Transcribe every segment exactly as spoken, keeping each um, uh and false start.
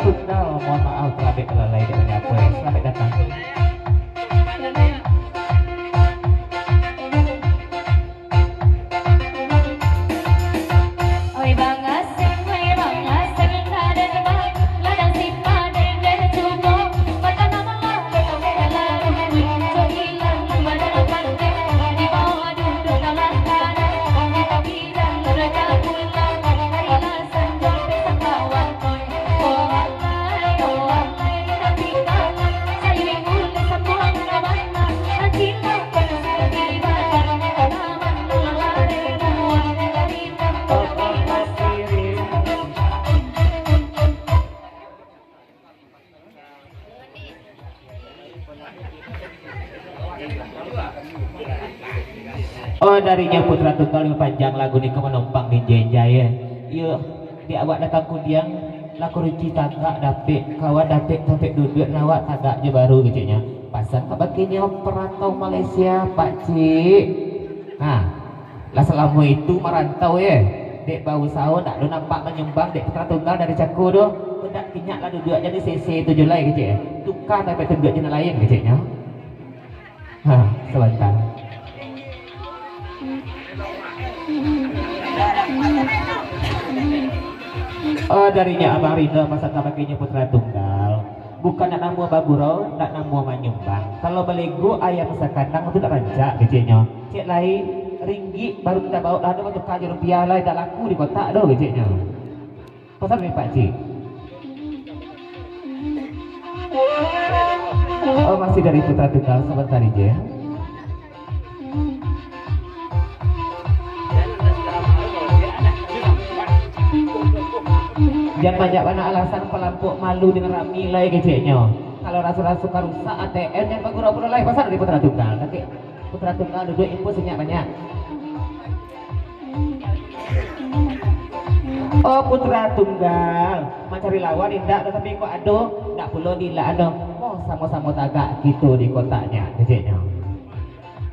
Tunggal, mohon maaf, talabek talalai dek banyak apa, eh. Selamat datang. Oh, darinyo Putra Tunggal nan panjang lagu niko manompang di injai-injai, eh. Iyo, di awak datang kundiang, lah kuruci tagak dapek, kawan dapek tampek duduak, nan awak tagak jo baru, keceknyo. Pasan ka bakinyo parantau Malaysia, Pakcik. Ha. Lah salamo itu marantau, ye. Dek bausaho ndak ado nampak manyumbang dek Putra Tunggal dari cako tu. Ndak, inyo lah duduak jadi sese tu jo lai, kecek. Tuka tampek duduak jo nan lain, keceknyo. Ha, sabanta. Oh, darinyo Abang Rino, pasan ka bakinyo Putra Tunggal. Bukan ndak namuah bagurau, ndak namuah manyumbang. Kalau balego ayam sakandang tu ndak rancak, keceknyo. Cek lai, ringgit baru kita bawa, lah tu batuka jo rupiah lai, ndak laku di kotak tu, keceknyo. Pasan ni, Pakcik. Oh, masih dari Putra Tunggal, sabanta, Ijeh. Jan banyak bana alasan, palampok malu dengan rami lai, keceknyo. Kalau raso-raso ka rusak A T M, jan bagurau pulo lai, pasan dari Putra Tunggal. Tapi Putra Tunggal duduak, info senyap banyak. Oh, Putra Tunggal, mancari lawan indak, tatapi kok ado, ndak pulo diilak ado. Oh, samo-samo tagak kito di kotaknyo, keceknyo.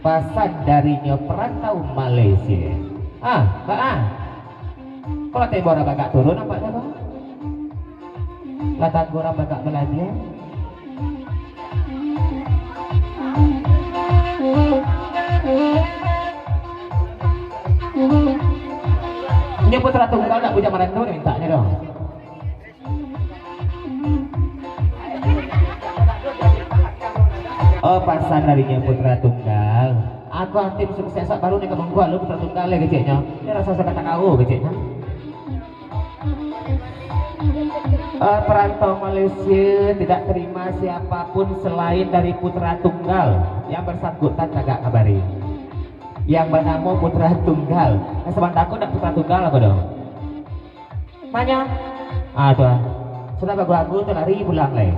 Pasan darinyo parantau Malaysia. Ah, Bak, ah. Kok lah tembok urang bagak turun nampaknyo ko? Lah tanggo urang bagak balabiah. Inyo Putra Tunggal ndak bujang marando, mintaknyo doh. Oh, pasan darinyo Putra Tunggal. Aku tim sukses baru ni ka Bungkuang, lu Putra Tunggal lai, keceknyo. Ini raso-raso kata kau, keceknyo. Eh, perantau Malaysia tidak terima siapapun selain dari Putra Tunggal yang bersangkutan tagak kabari. Yang banamo Putra Tunggal. Nah, sabanta ko ndak Putra Tunggal apo doh? Manya? Ah, tu ah. Sudah bagu-agu tu lari pulang lai.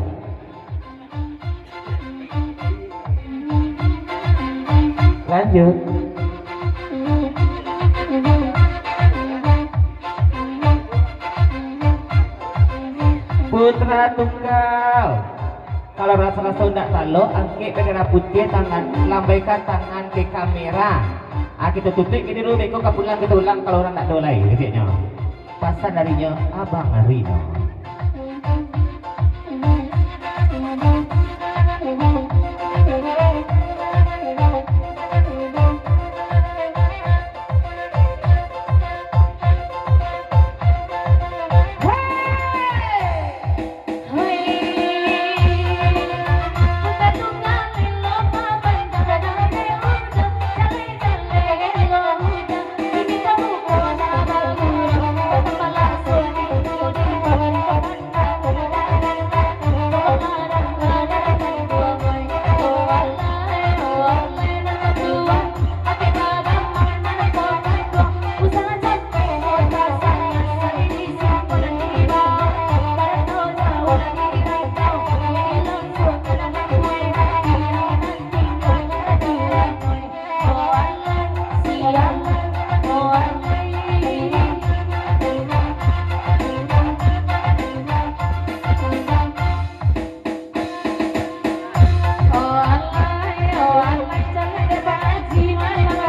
Lanjut. Putra Tunggal. Kalau raso-raso ndak talok, angkek bendera putiah, tangan, lambaikan tangan ke kamera. Ah, kito tutuik dulu, beko ka pulang, kito ulang kalau urang ndak ado lai, keceknyo. Pasan darinyo Abang Rino.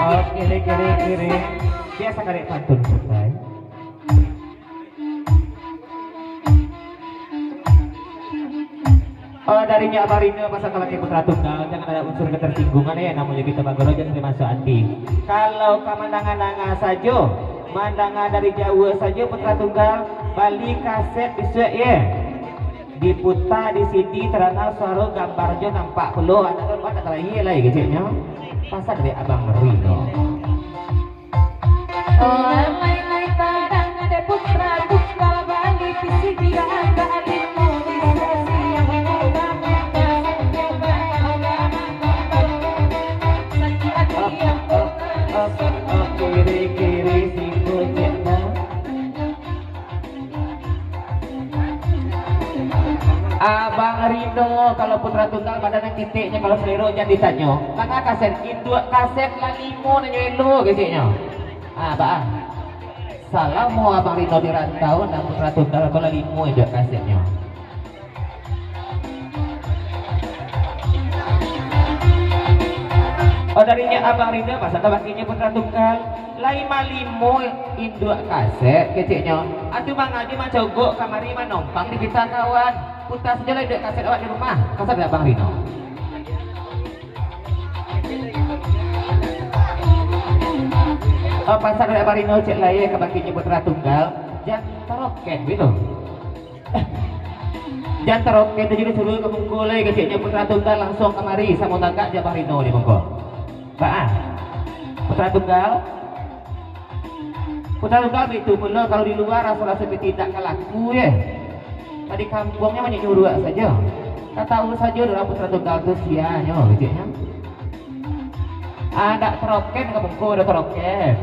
Oke, kiri, kiri. Biasa karek pantun santai. Oh, darinyo Abang Rino pasal ka bakeh Putra Tunggal, jangan ado unsur ketersinggungan, ya, namonyo kito baguru jan sampai masuak ati. Kalau ka mandanga-danga sajo, mandanga dari jauah sajo Putra Tunggal, bali kaset bisuak, ya. Diputa di siti, tarano suaro, gambarnyo nampak pulo, anak tu anak tarakhir lai keceknyo. Pasal dari Abang Rino. Oh, lai-lai tadanga dek Putra Tunggal bali P C B agak limo di sesi yang utama. Sakit hati yang Kiri-kiri si kucing dah. Abang Rino, kalau Putra Tunggal badan nan kiteknyo, kalau selero jan ditanyo. Manga kaset, induak kaset lah limo nan nyo elo keceknyo. Ah, baa. Salamo Abang Rino di rantau, nan Putra Tunggal ko lah limo induak kasetnyo. Oh, darinyo Abang Rino, pasal ka bakeh Putra Tunggal. Lai malimo induak kaset keceknyo. Atu mangadi mancogok kamari manompang di kita kawan. Puta sajo lah induak kaset awak di rumah. Pasal dari Abang Rino. Oh, pasal dari Abang Rino, cek lai ka bakeh Putra Tunggal. Jan taroken gitu. Jan taroken tu jadi suruah ka mungko lai, keceknyo Putra Tunggal langsuang kamari samo tagak jo Abang Rino di mungko. Baa. Putra Tunggal. Putra Tunggal baitu pulo, kalau di lua raso-raso piti indak ka laku, ye. Di kampuangnyo banyak nyuruak sajo. Ka tau sajo urang Putra Tunggal tu sianyo, keceknyo. Ah, dak taroken ka mungko, dak taroken.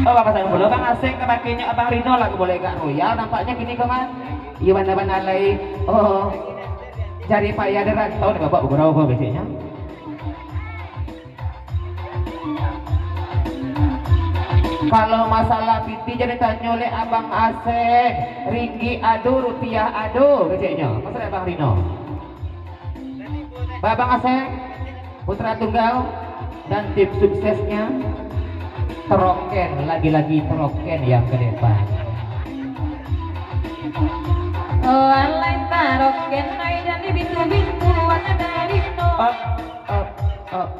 Oh, bapasan pulo Bang Aseng ka bakeh Abang Rino lah, ka boleh agak royal nampaknyo kini ko mah. Iyo bana-bana lai. Oh, cari payah di rantau ni bapak bagurau ko keceknyo. Kalau masalah piti jan ditanyo dek Abang Aseng, ringgik ado, rupiah ado keceknyo. Pasal Abang Rino. Baa Bang Aseng, Putra Tunggal, dan tim suksesnya, taroken, lagi-lagi taroken yang ke depan. Oh, alai taroken, ai jan dibintu-bintu, anak dari no. Up, up, up.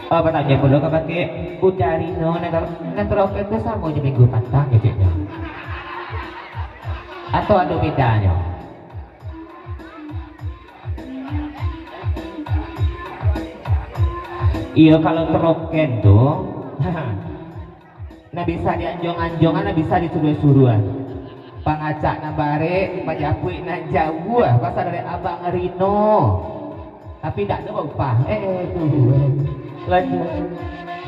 Oh, batanyo pulo ka bakeh Putra Rino, nan, nan taroken tu samo jo minggu patang, keceknyo. Atau ado bedanyo? Iyo, kalau taroken tu, Nan bisa dianjuang-anjuangan, nan bisa disuruah-suruah. Pangacak nan barek, pajapuik nan jauah, pasal dari Abang Rino. Tapi dak ado baupah. Eh, eh, tu, eh. Lanjut.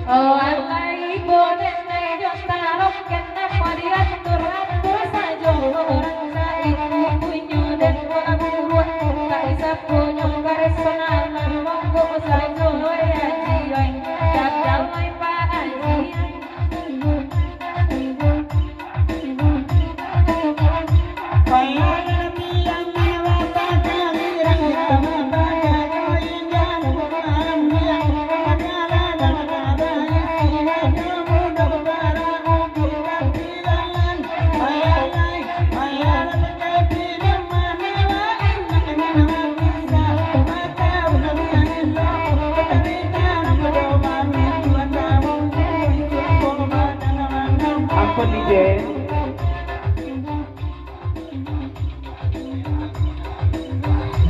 Oh, alai boleh nai jo taroken, napa diatur-atur sajo urang saik punyo dan buah buruak. Tak bisa punyo personal, monggo sajo, eh, Haji, eh. Dadamai Pak Haji, eh. Ampun, D J.